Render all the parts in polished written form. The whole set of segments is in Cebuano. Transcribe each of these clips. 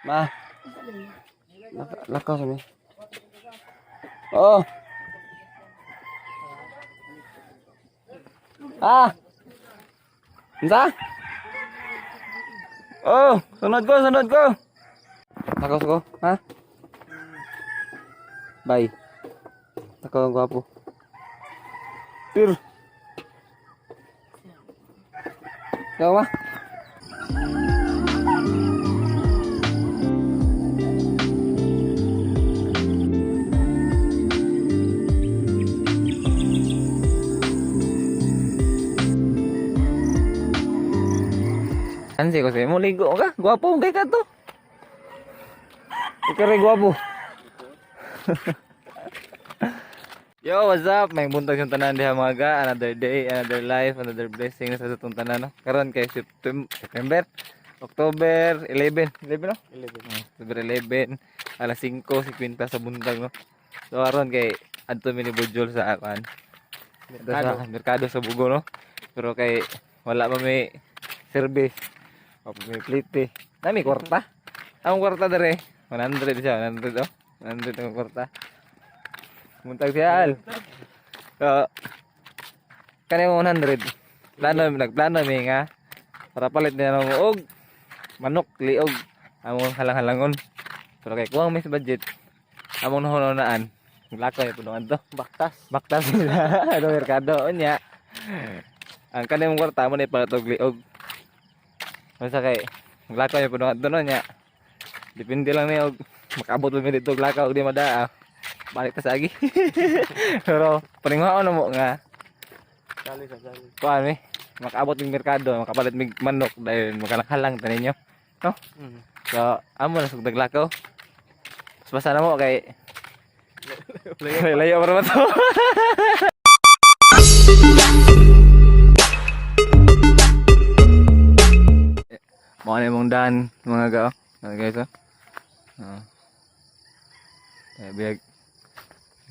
Ma. Lakaw sa mi. Oh. Ah. Unsa? Oh, sunod ko, sunod ko. Lakaw sa ko, ha? Bye. Takaw ang gwapo. Pir. Ikaw ba? Ansi ko sa'yo, muligo ka. Gwapo kay ka to. Ikaw rin gwapo. Yo, what's up? May buntag yung tanan diha mga ga. Another day, another life, another blessing na sa atong tanan. No? Karon kay September, October 11. 11 no? 11. Oh, October 11, alas 5:50 sa buntag no. So aron kay adto mi ni Bujol sa akan. Merkado. Sa merkado sa Bugo no. Pero kay wala pa may service. Wala pa may plate. Nami kwarta. Ang kwarta dere 100 siya, 100 oh. 100 ang kwarta. Muntag siya al. So, kani mo 100. Plano nagplano mi nga para palit niya ng og manok liog among halang-halangon. Pero kay kuwang may sa budget among nahunahunaan. Naglakaw yung punuan to. Baktas. Baktas sila. Ano merkado unya. Ang kaniyang kwarta mo na ipalit og liog. Basta kay maglakaw yung punuan to no nya. Depende lang niya og makaabot pa mi dito og lakaw og di madaa. Balik ta sa agi. Pero paninguhaon na mo nga Sali sa sali. kuan mi makaabot mig merkado, makapalit mig manok dahil makalanghalang ta ninyo. No? Mm. So, amo na sugdag lakaw. Mas basta na mo kay layo pa naman to. Mao na imong daan mga gao. Ano guys oh. Oh. Eh biyag.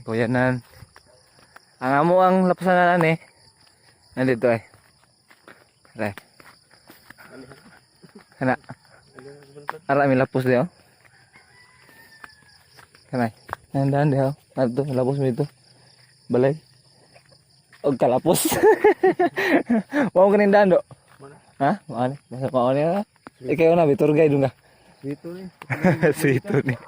Kuya nan. Ang amo ang lapasan na eh. Nandito eh. Re. Kana. Ara mi lapos diyo. Kanay. Nandaan diyo. Adto lapos mi dito. Balay. Og kalapos. Mao kaning daan do. Mana? Ha? Mao ni. Basta mao ni. Ha? Ikaw na bi tour guide nga. Dito ni. Sito ni.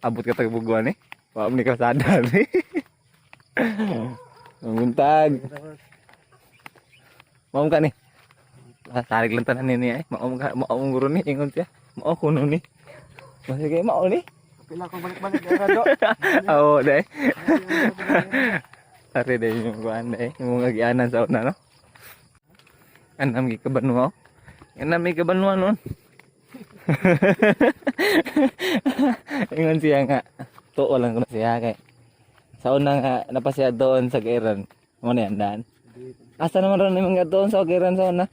Abot ka tagbuguan eh. Wa ni kalsada ni. Manguntag. Maom ka ni. Ah, tarik lang tanan ni eh. Maom ka, maom guro ni ingon siya. Mao kuno ni. Masih kay mao ni. Pila ko balik-balik kay Rado. Oo, dai. Ari dai yung kuan dai, yung mga gianan sa una no. Anam gi kabanwa. Anam gi kabanwa noon. Ingon siya nga tuo lang kuno siya kay sa una nga napasya doon sa Gairan. Mo na yan daan. Asa naman ron yung mga doon sa Gairan sa una?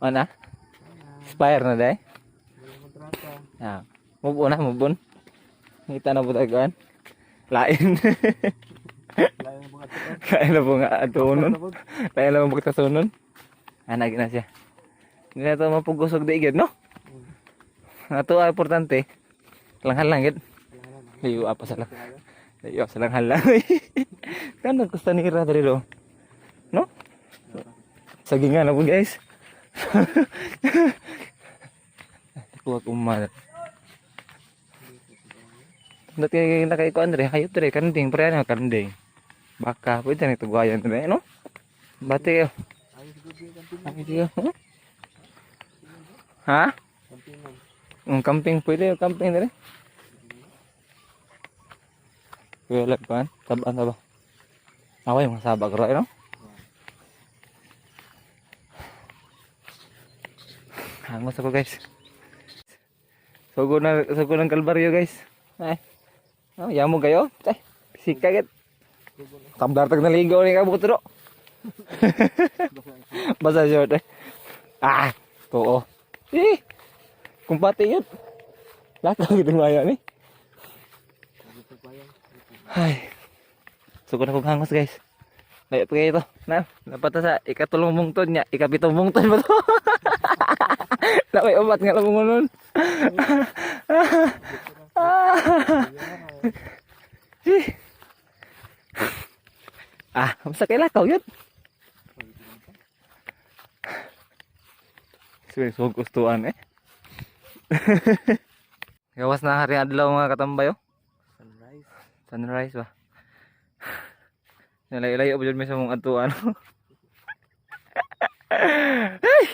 Una? Expire na dai. Kontrata. Ah, move on na, move on. Kita na po tayo kuan. Lain. Layo ng mga tuon. Lain na po nga atunon. Lain na po pagkasunon. Anak na siya. Hindi na ito mapugusog di igid, no? Ato ay importante. Langhalang gid. Layo apa sa lang. Layo sa langhalang. Kano gusto ni Ira diri do? No? Sagingan na po guys. Kuha kumal. Dati kay na kay ko Andre, hayop dire kanding, pre ano kanding. Baka pwede na tugayan dire, no? Bati kayo. Ayos gud yung camping. Ay, kayo. Huh? Ha? Campingan. Ang camping pwede, yung camping dire. Kuya lagpan, tabaan taba. Away mga sabag ro, no? Hangos ako guys. Sugo na sugo ng kalbaryo guys. Ay. Oh, yamo kayo. Ay, pisika git. Tablar tag naligo ni ka butro. Basa short eh. Ah, tuo. Eh. Kumpati yun. Lakaw gitu maya ni. Ay. Sugo na kong hangos guys. Layo pa kayo ito. Na, dapat na sa ikatulong mungtod niya. Ikapitong mungtod ba to? Laway ubat nga lang nun. Ah, basta kay lakaw yun. Sige, so gustuan eh. Gawas na hari adlaw, mga katambay, oh. Sunrise. Sunrise ba? Nalayo-layo pa dyan may sa mong atuan. Ay!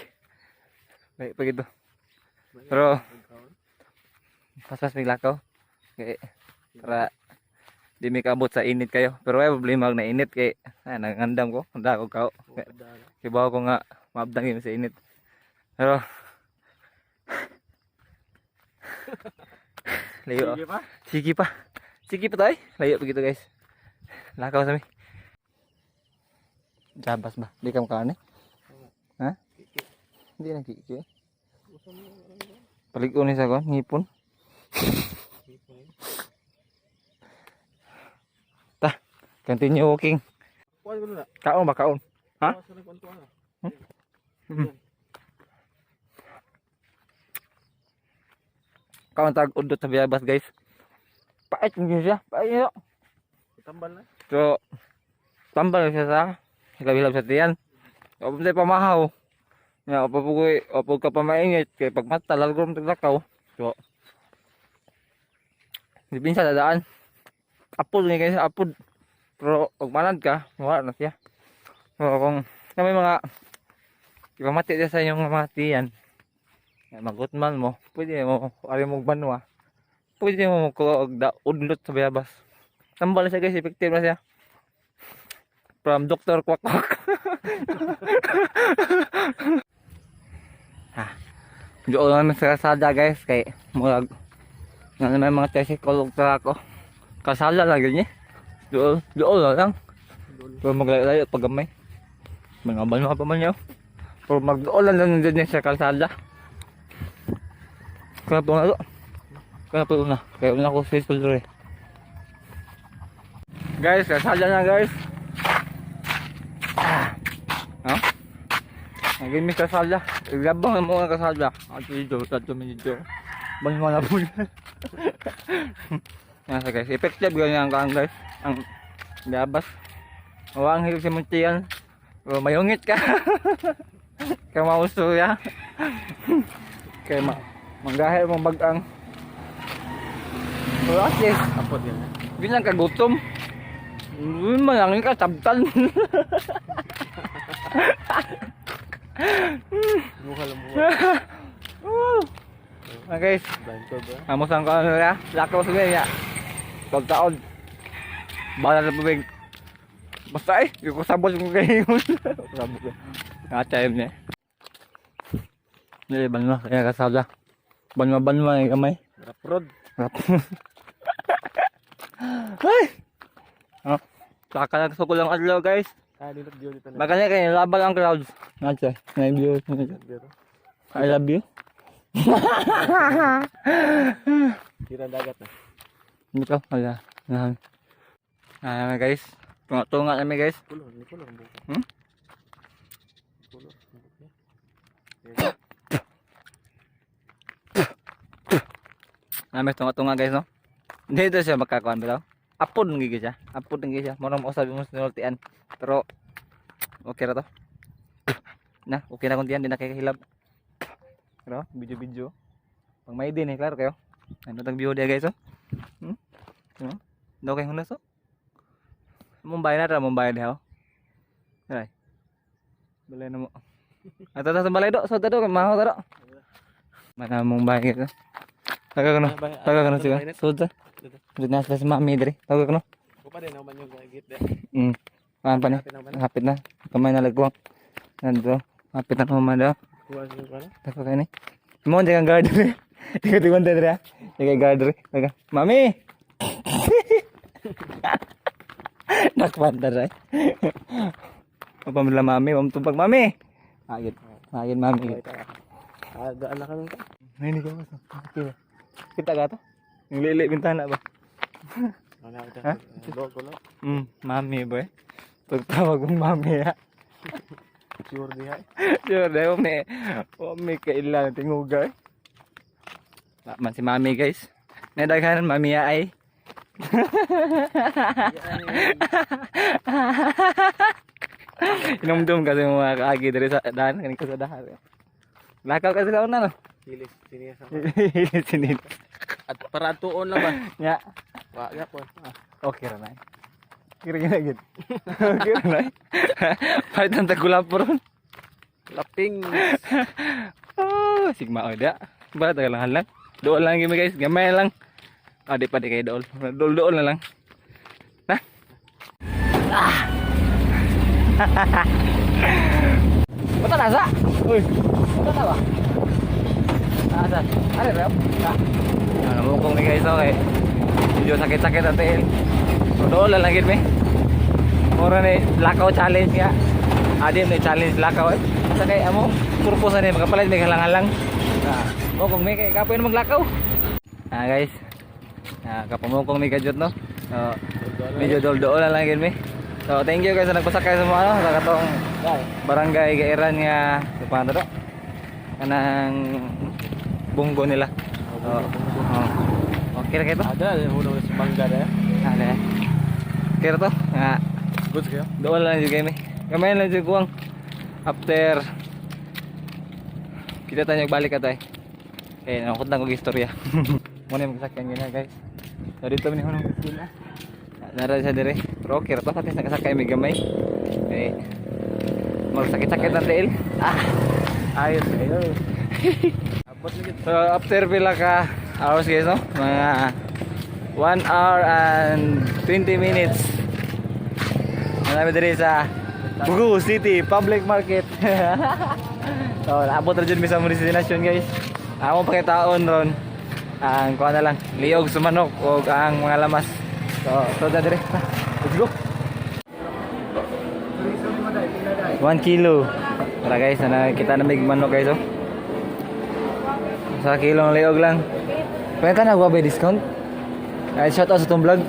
Layo pa gito. Pero, paspas may lakaw. Kay, para di may kaabot sa init kayo. Pero ay problema na init kay ay, nangandam ko. Handa ko kao. Kibaw ko nga maabdang yun sa init. Pero layo. Sige pa? Sige pa. Sige pa tayo. Layo pa gitu, guys. Lakaw sa mi. Jabas ba? Di ka makaano eh? Ha? Hindi na kiki. Palig-on ni sa kon, ngipon. Ta, continue walking. Kuha ko na. Kaon ba kaon? Ha? Kuha sa nagkwantuan na. Kaon tag udot sa biyabas, guys. Pait yun siya. Pait yun. Tambal na. So, tambal siya sa hilab-hilab sa tiyan. Opo tayo pamahaw. Nga, opo po ko'y, opo ka pa mainit, kay pag mata, lalgo mong taglakaw. So, di pinsa dadaan. Apod ni kayo sa apod. Pero, pag manad ka, wala na siya. So, kung na may mga ipamati siya sa inyong mga tiyan, nga, magutman mo, pwede mo, ari mo banwa, pwede mo ko og udlot sa bayabas. Tambal na siya, guys, effective na siya. From Dr. Kwak Kwak. Ha. Doon naman sa kalsada, guys, kay murag na naman mga tricycle ug truck oh. Kalsada lang yun eh. Doon, doon na lang. Pero maglayo-layo pag gamay. Mga banwa pa man yun. Pero magdoon lang lang din sa kalsada. Kaya po na do. Kaya po na. Kaya una ko sa school eh. Guys, kalsada na, guys. Ah. No? Naging may kasada. Iglabang na mga kasada. At dito, tatlo minito. Banwa na po. Nasa guys, effective ganyan ang guys. Ang labas. Wala ang hilig sa muntian. Pero mayungit ka. Kaya mauso ya. Kaya manggahe mong bagang. Pero at least, Apod yan. hindi lang kagutom. Hindi man lang ka, tabtan. Mukha lang mukha. Woo! Ah, guys, Blind ko ba? amos ang kaano ya. Lakaw sa ya. Pagtaon. Bahala sa tubig. Basta eh, di ko sabot kung kayo. Sabot ko. Nakachayim niya. Hindi, banwa. Kaya kasada. Banwa-banwa yung kamay. Raprod. Rap. Ay! Oh, saka lang sa kulang adlaw, guys. Ah, nilot view dito na. Baka niya kayo, laban ang crowds. Nacha, I love you. I love you. Tira ang dagat na. Dito, wala. Nahan. Ah, guys. Tunga-tunga kami, guys. Kulor, ni kulor ang buka. Hmm? Kulor, ang buka niya. Namin tunga-tunga, guys, no? Dito siya magkakuan bitaw. Apod ng gigi siya. Apod ng gigi siya. Mura mo sabi mo sa nultian. Pero okay ra to. Na, okay na kung tiyan, di na kayo kahilab. Pero video-video. Pag may din eh, klaro kayo. Ano tag view dia, guys, oh? Ano? Daw kay hunas oh. Mumbai na ra Mumbai dia oh. Ay. Balay na mo. Ato ta sa balay do, so do maho ta do. Mana Mumbai gitu. Taga kono. Taga kono siya. Sud. Sud na sila si mami diri. Taga kono. Ko pa din ako man yung git de. Kaan pa ni. Hapit na ba na? Hapit na. Kamay na lagwang. Nandito. Hapit na naman daw. Kuha siya pa na. Taga kayo ni. Mo di kang guard diri. Di ka tiwan diri ah. Di ka guard diri. Taga. Mami. Nakpanta ra. Mapamila mami, mamtumpag mami. Agit. Agit mami. Ah, daan na kami ka. Ngayon ko mas. Kita ka to? Yung lili bintana ba? Ano na Ha? kita? Go, go. Mami boy. Pagtawag mong mami ha. Sure diha. Sure, dahil may kailan tinguga eh. Wa man si mami, guys. Nadaghanan mami ay. Inumdum kasi mga kaagi diri sa daan kaning sa dahar. Lakaw kasi sa una, no. Hilis siniya sa. Sinit. At para tuon na ba? Nya. Wa gyapon. Okay ra na. Kira kira gid. Okay ra na. Palit ang tagulap ron. Laping. Oh, sigma oda. Ba tagal lang halang. Dool lang gimi, guys, gamay lang. Ah, di pa di kay dool. Dool dool na lang. Na. Ah. Bata na sa. Uy. Bata na ba? Asa? Are ba? Ah. Ano mo kung ni guys, okay. Medyo sakit-sakit ang tiil. So, dool na lang gid mi. Mura ni lakaw challenge nga. Adi ni challenge lakaw eh. Sa kay amo purpose na ni makapalit may halang-halang. Ah, mo kung may kay kapoy na maglakaw. Ah, guys. Ah, kapamukong ni kajot, no. So, medyo dol-dool na lang gid mi. So, thank you guys sa nagpasakay sa mga ano sa katong barangay Gairan nga paano to? Kanang bunggo nila. So, oh. Okay ra kay to? Ada hulong sa bangga na. Ada. Okay ra to? Nga Goods kayo? doon lang juga ini. Gamay lang juga kuang. After kita tanya balik atay. Eh, nangkot lang kog istorya. Muna yung magsakyan gina, guys. So dito ni hunong gina. Nara sa dire. Pero okay ra to, at least nakasakay may gamay. Eh, magsakit-sakit ang tiil. Ah, Ayos kayo. Abot na gid. So after pila ka hours, guys, no? Mga 1 hour and 20 minutes. Marami diri sa Bugo City Public Market. So naabot ra jud mi sa among destination, guys. Among pakitaon ron ang kuha na lang, liog sa manok o ang mga lamas. So, so da dire. Let's go. 1 kilo. Tara guys, na kita na may manok, guys, oh. Sa kilong liog lang. Pwede na ba discount? Ay, shout out sa itong vlog.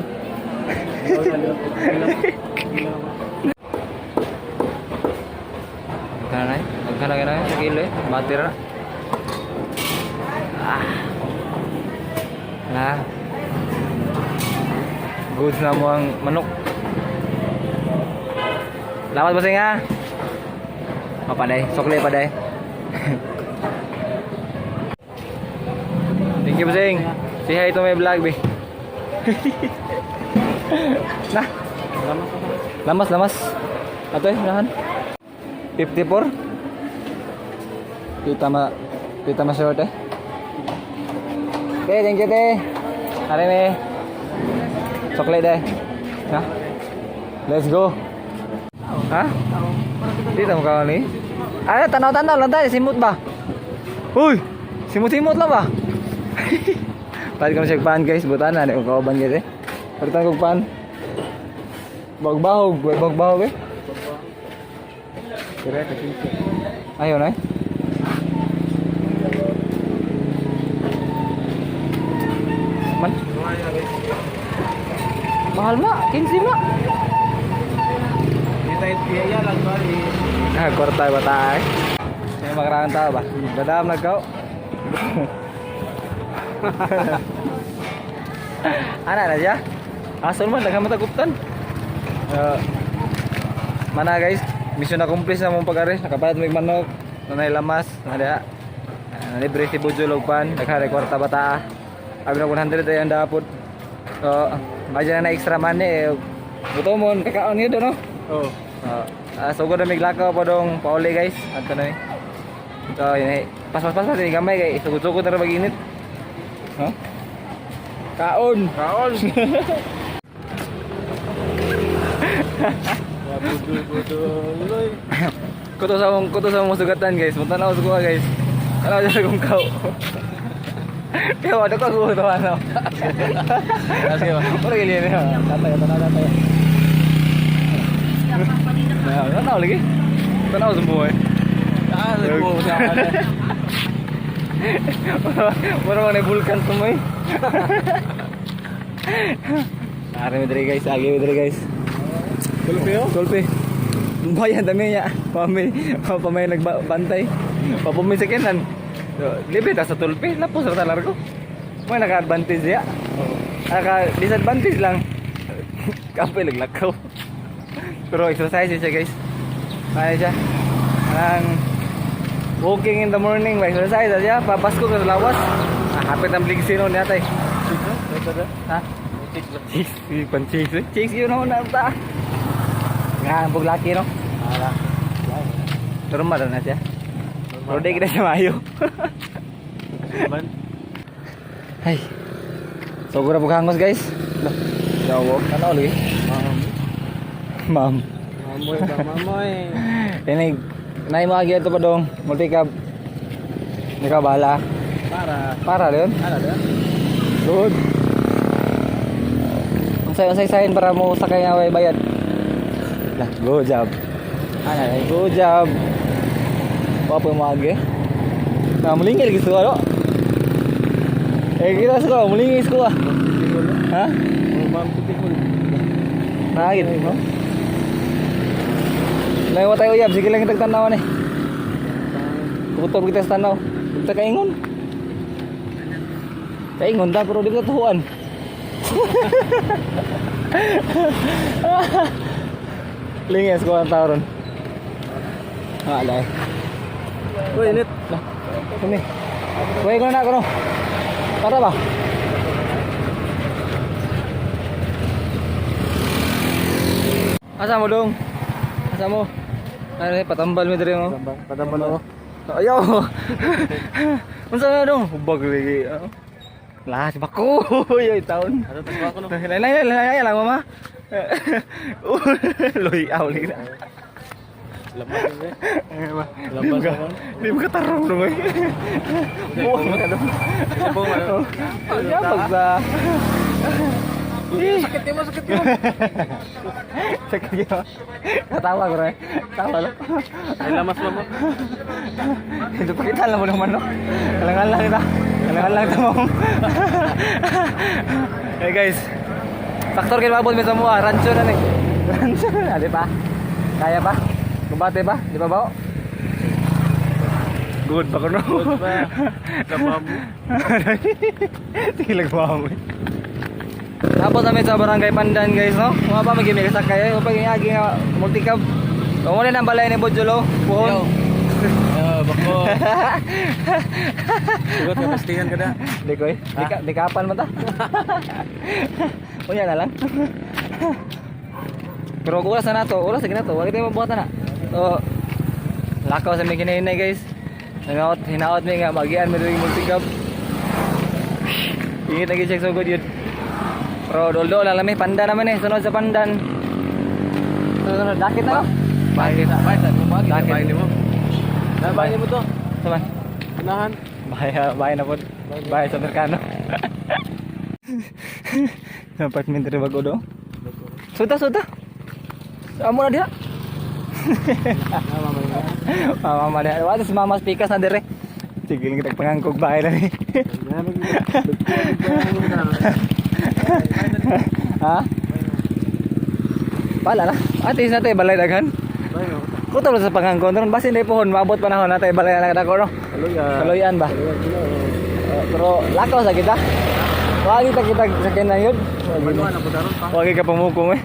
Magkano na eh? Magkano na eh? Sa kilo eh? Batira na. Ah. Na. Goods na mo ang manok. Lamat ba nga? Papaday. Sukli paday. Thank you, Bossing. Say hi to my vlog, be. Na. Lamas, lamas. Ato eh, unahan. 54. Kita ma short eh. Te, thank you, te. Are me. Chocolate eh. Na. Let's go. Ha? Dito mo ka ni? Ay, tanaw-tanaw lang tayo, simot ba? Uy! Simot-simot lang ba? Palit ko na siya pan, guys, butan na, kung kauban, guys eh. Palitan kong pan. Bagbahog, bagbahog eh. Ayun eh. Man. Mahal ma, 15 ma. Di tayo biyaya lang bali. Ah, kwarta ba tayo? May makaraan tao ba? Badam nagkaw. Ana na siya? Asol man, daghan mataguptan. Mana guys, mission accomplished na mong pag-aris. Nakapalit may manok, nanay lamas, nada. Libre si Bujo Logpan, naghari kwarta bata. Abi na 100 ay ang dapot. So, medyo na na extra money eh. Buto mo, kakaon yun, no? Oh. So na miglakaw pa dong pauli, guys. Adto na eh. So yun eh. Pas pas pas pas ini gamay kay sugod-sugod na ra mag-init. Huh? Kaon. Kaon. Budol-budol. Kuto sa mong sugatan, guys. Munta na ako sa kuha, guys. Tanaw sa kong kao. Kaya wala ko ako to ano. Sige ba? Ora gili ni. Tatay, tanaw tatay. Nah, tanaw lagi. Tanaw sa buhay. Ah, nagbuo sa ako. Mura mang vulkan tumoy. Ari mi diri, guys, agi mi diri, guys. Tulpi oh. Tulpi. Bayan dami niya. Pami, pamay nagbantay. Papumi sa kenan. So, libre ta sa tulpi, lapos ra ta largo. May naka-advantage ya. Naka disadvantage lang. Kapoy naglakaw. Pero exercise yun siya, guys. Kaya siya. Ang walking in the morning, may exercise siya. Papasko ka sa lawas. Ah, hapit ang bligsino niya tay. Ha? Chicks, pan chicks eh. Chicks yun ako na ta. Nga, ang buglaki no? Wala. Normal na siya. Pero di kita siya maayo. Man. Ay. So, gura bughangos, guys. Lah, Jawo, ano ulit? Ma'am. Mamoy ba, mamoy. Ini, nay mo agi ato pa dong, multicab. Hindi ka bahala. Para. Para yun. Ano ba? Good. Unsay unsay sign para mo sakay nga way bayad. Lah, good job. Ana, good job. Wa pa mo agi. Na mulingil gitu ano? Eh kita suka mulingil ko ah. Ha? Ma'am pitikol. Naagit no? Nay wa tayo uyab, sige lang kitag tanaw ni. Kutob kita sa tanaw. Kita kaingon. Kaingon ta pero di kita tuhuan. Lingis ko ang tao ron. Ah, alay. Uy, init. Lah, ini. Kuhay ko na ako no. Para ba? Asa mo dong? Asa mo? Ay, patambal mi diri mo. Patambal ako. Ayaw. Unsa na dong? Hubag lagi. Ano? Lah, si bako. Yoy taon. Ano tas ako no? Lay lay lay lay lang mama. Loy aw lagi na. Lamas eh. Di Labas ba? ako. Di ba katarong naman? Buwang ka dong. Buwang ano? Ayaw pagsa. Sakit mo, sakit mo. Sakit yun. Katawa ko rin. Tawa lang. Ay, lamas mo mo. Ito pakita lang mo naman no. Kalangan lang kita. Kalangan lang kita mo. Hey guys. Faktor kayo mabot mi sa mua. Rancho na ni. Rancho na, di pa? Kaya pa? Kumbate pa? Di pa ba? Good pa ko no. Good pa. Labam. Sige lang mo. Tapos namin sa Barangay Pandan guys no. Mga pa magimi sa kayo, pag agi nga multicab. Tumuli ng balay ni Bojulo, puhon. Yo, bako. Sugot ka pastihan ka na. Di ko eh. Di, ka, di kapan man ta. Unya na lang. Pero kung oras na nato, oras na ginato, wag tayo mabuhatan na. So, lakaw sa may kinahinay guys. Hinaot, hinaot mi nga magian mi diri multicab. Ingit lagi check sugod yun. Pero dol-dol lang lami, pandan naman eh, sunod sa pandan. Sunod, dakit na no? Bahay na. Bahay sa mo. Bakit? Bahay mo. Bahay mo to. Saman. Unahan. Bahay, bahay na po. Bahay sa Amerikano. Apartment rin bago do. Suda, suda. Amo na diha. Mama diha. Wala si mama speakers na dire. Sige lang kita pangangkog bahay lang eh. Ha? Bala lah. Ate sa tayo balay daghan. Kutob sa pangangkon ron basin day pohon maabot panahon na tayo balay na kadako no. Kaluyan ba? Pero lakaw sa kita. Wagi ta kita sa kenan yun. Wagi ka pamukong eh.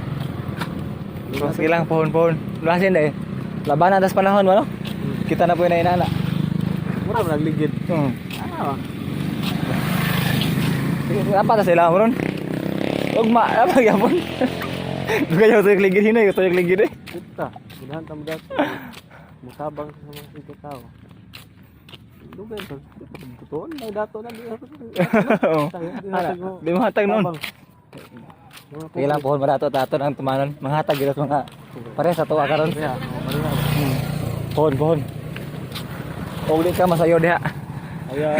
So, sige lang, pohon-pohon. Basin day. Labanan tas panahon mo no? Kita na po yung inana. Mura mo nagligid. Ah. Apa ta sila mo ron? Ugma, apa gyapon? Dugay yung tuyok ligid hinay, tuyok ligid eh. Kita, ganahan ta mo dato. Mutabang sa mga ito tao. Dugay to. Totoo na dato na di. Oo. Ana, di mo hatag noon. Sige lang, pohon madato tato ang tumanon. Manghatag gyud mga pare sa tuwa karon. Pohon, pohon. Og di ka masayo diha. Ayan.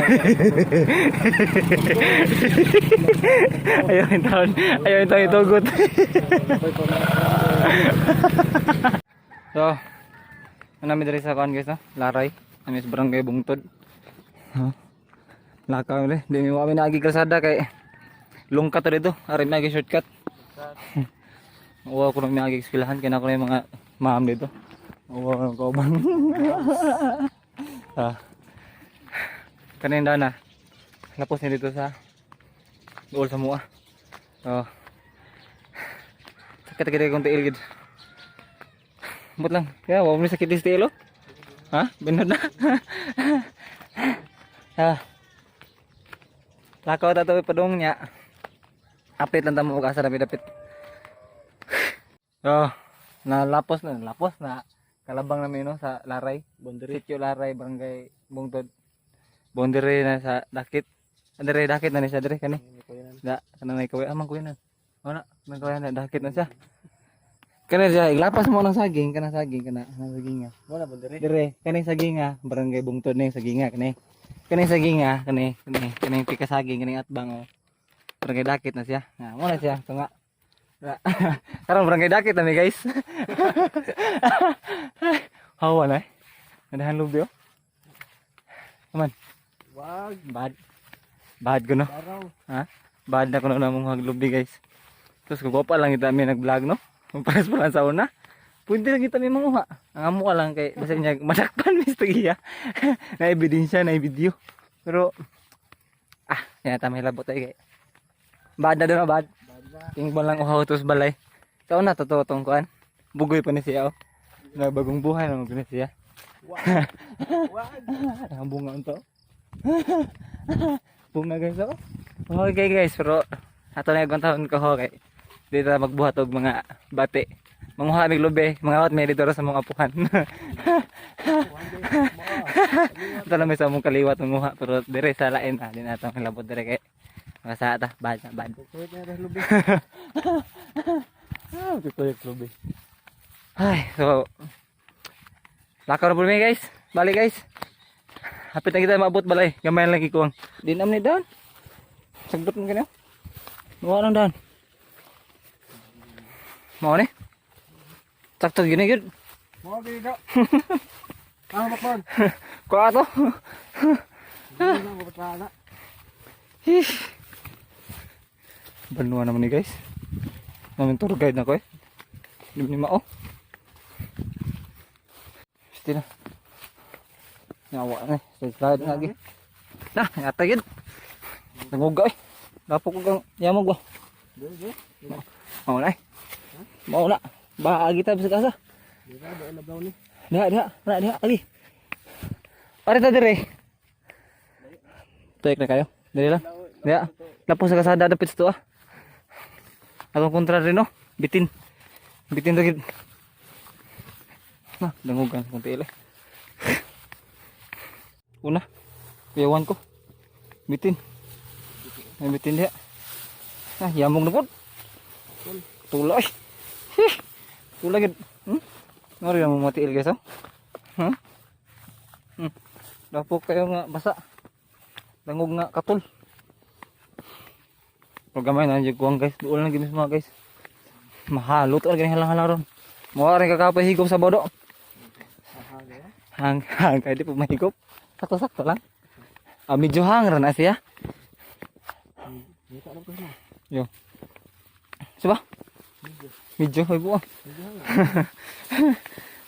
Ayaw yung taon. Ayaw yung taon itugot. So, ano namin diri sa kuan guys no? Laray. Namin sa barangay Bungtod. Huh? Lakaw ni. Di mi kami naagi kalsada kay lungkat to dito. Ari mi agi shortcut. Uwa ko nang mi agi eskwelahan kay na ko na yung mga ma'am dito. Uwaw ang kauban. Ah. Kanin na. Lapos ni dito sa duol sa mua. Oh. Sakit gid kong tiil gid. But lang. Kaya wa mo sakit sa tiil oh. Ha? Binod na. Ah. Lakaw ta to padung nya. Update lang ta mo og asa na dapit. Oh, nalapos na, lapos na. Kalabang namin no sa Laray. Boundary. Sitio Laray, Barangay Bungtod. Boundary na sa Dakit. Dire Dakit na ni siya dire kani. Da, kana may kaway amang kuyanan. Wala, may kawayan na dakit na siya. Kana siya iglapas mo ng saging, kana saging, kana kana saging nga. Wala boundary. Dire, kani saging nga, Barangay Bungtod na yung saging nga kani. Kani saging nga, kani kani kani pika saging kani atbang oh. Barangay Dakit na siya. Na, mo na siya tunga. Na. Karon Barangay Dakit na mi guys. Hawa na eh. Nadahan lubi oh. Aman, Wag. bad. Bad ko no. Araw. Ha? Bad na kuno na mong haglubi guys. Tapos kung pa lang kita mi nag-vlog no. Pares pa lang sa una. Pwede lang kita mi manguha. Ang amo ka lang kay basta niya madakpan mis tagiya. Na ebidensya na video. Pero ah, yan tama hilabot tayo kay. Bad na doon bad. Bad na. Tingban lang uhaw tos balay. Sa una totoo tong kuan. Bugoy pa ni siya oh. Na bagong buhay na maguna siya. Wag. Wag. Ang bunga unto. Bunga guys oh. Okay guys, pero ato na yung taon ko okay. Dito na magbuhat og mga bati. Manguha mig lubi, mga wat may dito ra sa mga apuhan. Ito lang may sa among kaliwat manguha pero dire sa lain ah, di na ato hilabot dire kay mga sa ta, bad na bad. Kukulit na rin lubi. Ah, kukuyok lubi. Ay, so lakaw na po mi guys. Balik guys. Hapit na kita maabot balay. Gamay lang ikuang. Di nam ni down. Sagdot mo kanya. Mao nang down. Mao ni. Sakto gini gyud. Mga gini ka. Ah, bakon. Kuha to. Hindi na mapatala. Hish. Banwa naman ni guys. Namin tour guide na ko eh. Hindi ni mao. Pasti na. Nawa na eh. Sa slide na lagi. Na, yata yun. Nanguga eh. Dapo ko kang yamog ba. Dili, dili. Mao na eh. Mao na. Baka kita bisa kasa. Dili na, dili na brown ni. Diha, diha. Wala, diha. Ali. Pare ta dire. Tuig na kayo. Dire lang. Diha. Lapos sa kasada dapit sa tuwa. Atong kontra rin no. Bitin. Bitin ra gid. Na, dangugan kung tiil eh. Una. Kuyawan ko. Bitin. May bitin diha. Ah, yamog na pod. Tula eh. Hih. Tula gid. Ngori mo matiil guys oh. Huh? Dapok kayo nga basa. Dangog nga katul. Pero gamay na jud kuwang guys. Duol na gid mismo guys. Mahalo to gani halang-halang ron. Mo rin kakapay higop sa bodo. Hang hang kay di po mahigop. Sakto-sakto lang. Ah, medyo hang ra na siya. Dito alam ko na. Yo. Siba? Medyo ay buang. Medyo hang.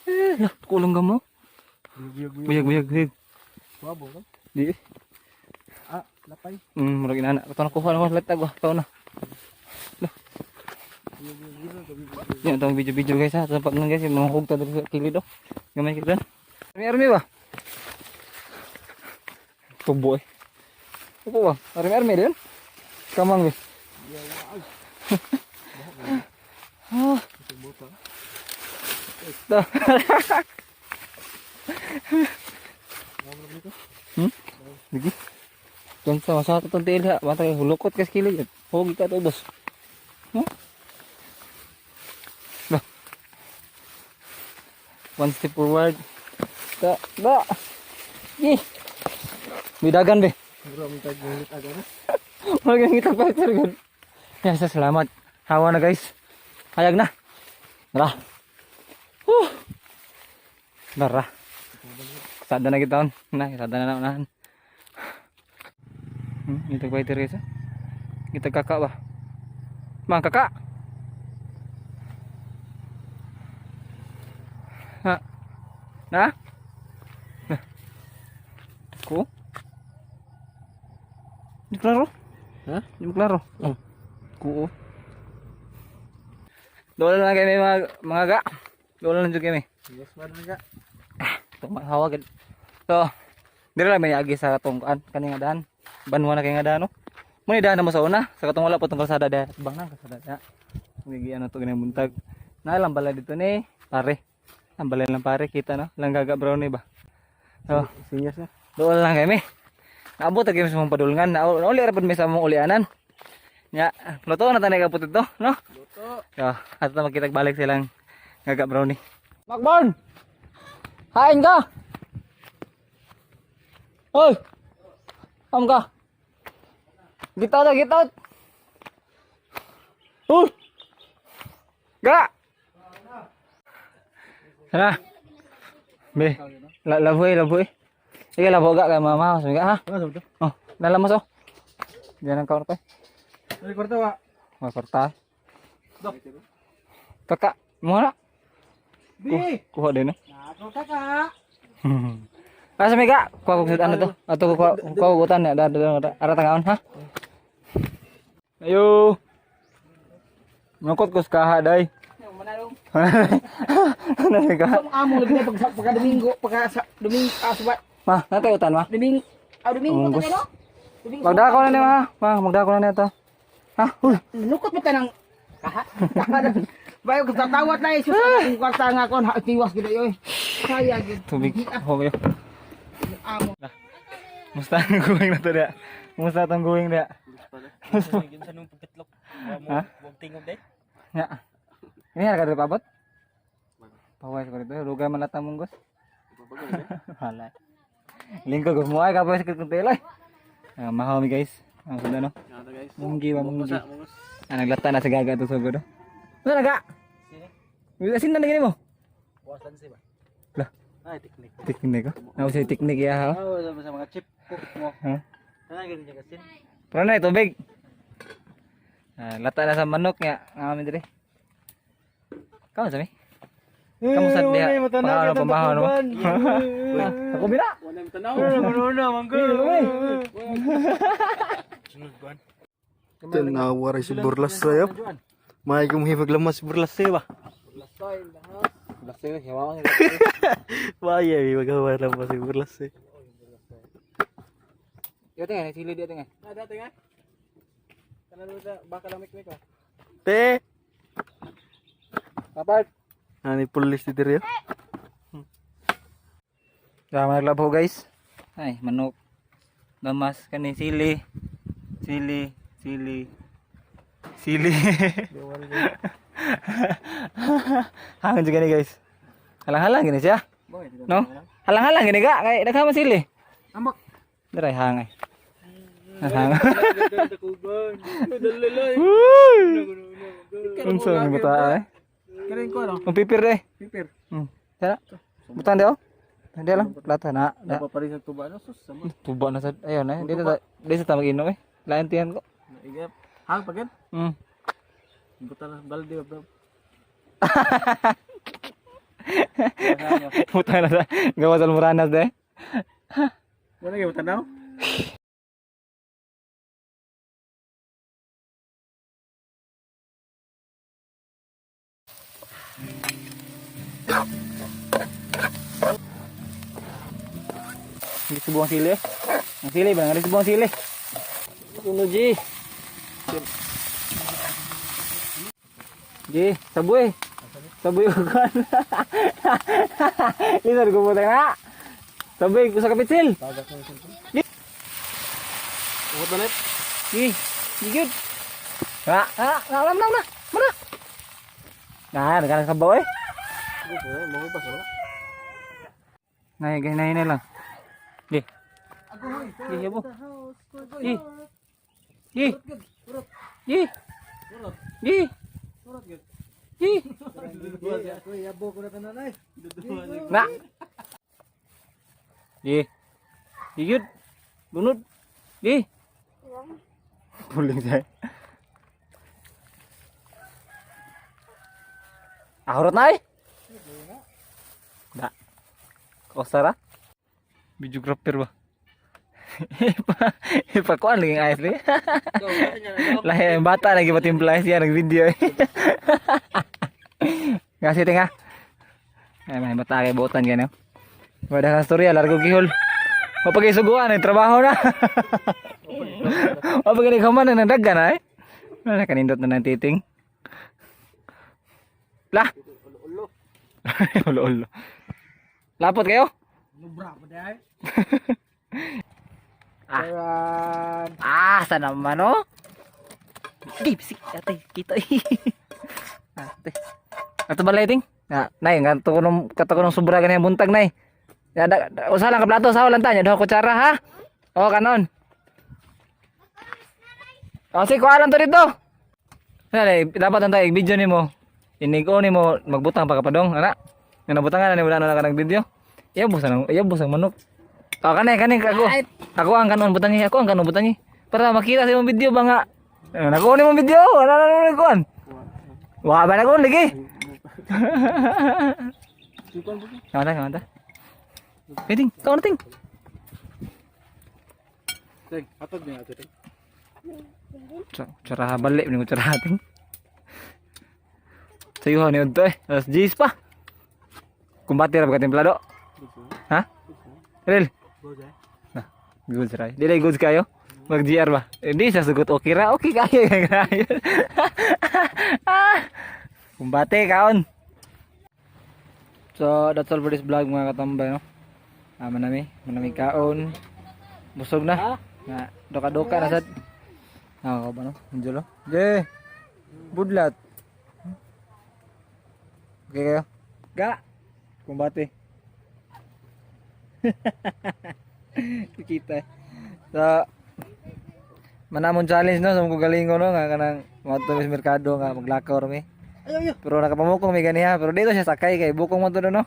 Eh, lah, kulong gamo. Buyag buyag. Buyag buyag buyag. Wabo ka. Di. Ah, lapay. Murag inana. Kato na kuha na ko latag wa. Kato na. Buyag buyag buyag. Buyag. Yan itong video-video guys ha. Sa pag guys, yung mga hugta dito sa kilid oh. Gamay kita. Army army ba? Tubo eh. Upo ba? Army army din? Kamang eh. Ah. Da. Lagi. Tuan sa masa itong tiil ha. Bata hulukot kas kilid. Huwag ka to boss. Huh? Bah. One step forward. Da, da. Yeh. Bidagan be. Bro, ang tag gulit agad. Wala kang kita pa sir good. Yes, salamat. Hawa na guys. Hayag na. Tara. Whew. Tara. Sada na kita on. Na, sada na na unahan. Ito ba ito guys? Ah? Kita kakak ba? Mang kakak. Ha. Na? Na. Ko? Di klaro? Ha? Di mo klaro? Oh. Kuo. Doon lang kami mga ga. Doon lang jud kami. Yes, man ga. Tumahawag. So, diri lang may agi sa katong kuan kani nga daan. Banwa na kay nga daan no. Muna daan na mo sa una, sa katong wala po tong kalsada da. Bang na kalsada da. Gigi ano to ganang buntag. Na lang balay dito ni pare. Ang balay lang pare kita no. Lang gaga brownie ba. So, Sinyas na. doon lang kami. Naabot na kami sa mong padulngan. Nauli ra pud mi sa mong ulianan. Nya, luto na tanay kapot ito, no? Luto. So, at na makita balik silang gaga brownie. Macborn! Hain ka! Hoy! Am ka! Get out, get out! Hoy! Ga! Sana! Be, labuhi, labuhi. Sige, labo ga kay mama. Sige, ha? Ano to? Oh, nalamas oh. Diyan ang kaon ko. Ay, kwarta wa. Mga kwarta. Kaka, mo na. Bi. Kuha din eh. Nako kaka. Asa may ga? Kuha ko ano to? Ato ko kuha kuha ko utan na da da da ara tangaon ha. Ayo. Mangkot ko sa kaha day. Manalong. Ano ka? Amo lagi na pag pagka Domingo, pagka sa Domingo, ah, suba, Ma, natay utan ma. Domingo, ah, Domingo Munggos. ta no? Domingo. Magdako na ni ma. Ma, magdako na nito. Ha? Huy. Lukot mo tanang kaha. Bayo ko tatawat na Jesus ang kwarta nga kon ha tiwas gid oy. Kaya gid Tubig. Hoy. amo. Musta ang going na to dia? Musta tong going dia? Sa nung pagkatlok. Ha? Wag tingog day. Ya. Ini harga dari pabot? Pawai seperti itu, luga man latang munggos. Wala. Lingkod ko mo ay kapag sakit kong tela. Ah, mahaw mi guys. Ang sudah no. Nata guys. Munggi ba munggi. Mungos. Ah, naglata na si Gaga to sugod. Ano na ga? Asin na gini mo? Wasan si ba? Lah, Ay, teknik. teknik ko. Nao si teknik ya ha. Oh, sa mga chip cook mo. Ha? Ano ganyan kasi? Pero na tubig. Ah, lata na sa manok nga ngamin dire. Kamu sa mi? Kamu sa diha. Pamahaw pamahaw no. Ako bina. Wala mo tanaw. Wala na manggo. Tanawa rin si Burlas sa'yo. May gumhibag lamas si Burlas sa'yo ba? Vaya, mi magawa lamas si Burlas sa'yo. Yo tingnan, sili dia tingnan. Ada tinga. Kanan mo sa baka lamik mik ah. Te! Kapart. Ani pulis di diri. Tama naglabo guys. Ay, manok. Damas kani sili. Sili, sili. Sili. Hangin juga nih guys. Halang-halang gini siya. No? Halang-halang gini ka kay daghan man sili. Ambak. Diray hangay. Hang. Unsa ni bata eh? Karen ko ano? Ang pipir de. Pipir. Tara. Butan de oh. Hindi lang, plata na. Na. Pa rin sa tuba no sus sama. Tuba na sa ayun eh. Dito ta dito ta mag-inom eh. Lain tiyan ko. Naigap. Hang pagin. Buta na balde bro. Buta na sa gawa sa Muranas de. Wala gyud tanaw. Hindi subuang sili eh. Ang sili ba? Hindi subuang sili. Uno G. G, saboy. Saboy ko kan. Lisod ko po na. Saboy ko sa kapitsil. Ukot na net. G, G good. Na, na, na, na, na, na. Mana? Nah, nagkaroon sa baw eh. Mo pa sa. Nay, ganyan na lang. Di. Di, yabo. Di. Di. Di. Di. Di. Na. Di. Di yun. Bunod. Di. Puling siya. Ahurot na eh. Da. Kosara? Videographer ba? Ipakuan lagi ang ayos ni. Lahi ang bata lagi patimpla siya nag-video eh. Kasi tinga. Ay may bata kay buotan ganyo. Wala kang storya, largo gihol. Mapagisuguan ay trabaho na. Mapagani ka man nang daggan ay. Wala kanindot na ng titing. La. Ulo-ulo. Lapot kayo? Lubra pa dai. Ah. Ah, sana naman oh. Di, bisik ate, kita eh. Ate. Ato ba lighting? Na, nay, ngadto ko nung kato ko nung sobra ganyan buntag nay. Ya, da, da, usa lang ka plato, sa lang ta, duha kutsara ha. O kanon. O sige, kuha lang to dito. Dali, dapat ang tayo video nimo. Inig-o nimo magbutang pa ka padong, ana. Nga nabutangan na ni wala na ka nag video. Iyabos ang iyabos ang manok. O kanay kanay ako. Ako ang kanon butangi, ako ang kanon butangi. Para makita sa imong video ba nga. Eh, nakuha ni mong video, wala na na kuan. Wa ba na kuan lagi? Kamata, kamata. Ting, kau na ting. Ting, hatag niya ato ting. Cara balik ni cara ting. Sayuhan ni udto eh. Alas 10 pa. Kumbate ra ba ka templado? Ha? Real? Nah, goods ra. Dili goods kayo? Mag GR ba? Hindi sa sugot okay ra. Okay kayo. Ah! Kumbate kaon. So, that's all for this vlog, mga katambay, no? Ah, manami, manami kaon. Busog na. Na, doka-doka na sad. Ah, ka ba no? Anjolo. Je. Budlat. Okay kayo? Ga. Kumbate. Kita. So, manamon challenge no sa mga galingon no nga kanang moadto mi sa merkado nga maglakaw ra mi. Pero nakapamukong mi ganiha pero dito siya sakay kay bukong man to no.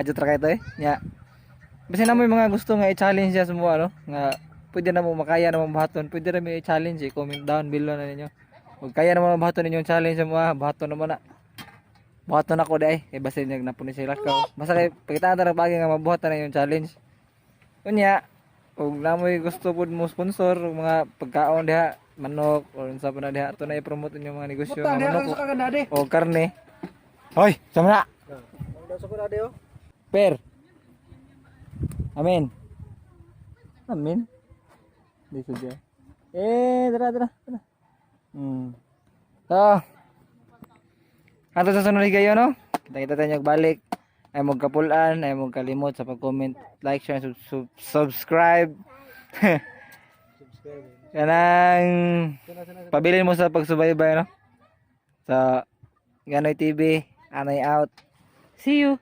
Adyo tra kay to eh. Nya. Basta na mo yung mga gusto nga i-challenge siya sa mga ano nga pwede na mo makaya na mo buhaton, pwede ra mi i-challenge eh. Comment down below na ninyo. Kung kaya na mo buhaton ninyong challenge sa mga buhaton naman na. Buhaton ako dai kay basta nag napuni sila lakaw. Basta kay pakitaan ta bagay nga mabuhat na yung challenge. Unya, ug namoy gusto pud mo sponsor og mga pagkaon diha, manok or unsa pa na diha ato na i-promote inyong mga negosyo nga manok o karne. Hoy, sama na. Per. Amin. Amin. Di sudya. Eh, tara, tara, tara. So, ato sa sunod kayo, no? Kita-kita tayo balik. Ay magkapulan, ay magkalimot sa pag-comment, like, share, subscribe. Kanang pabilin mo sa pagsubaybay, no? So, Ganoy TV, Anay out. See you.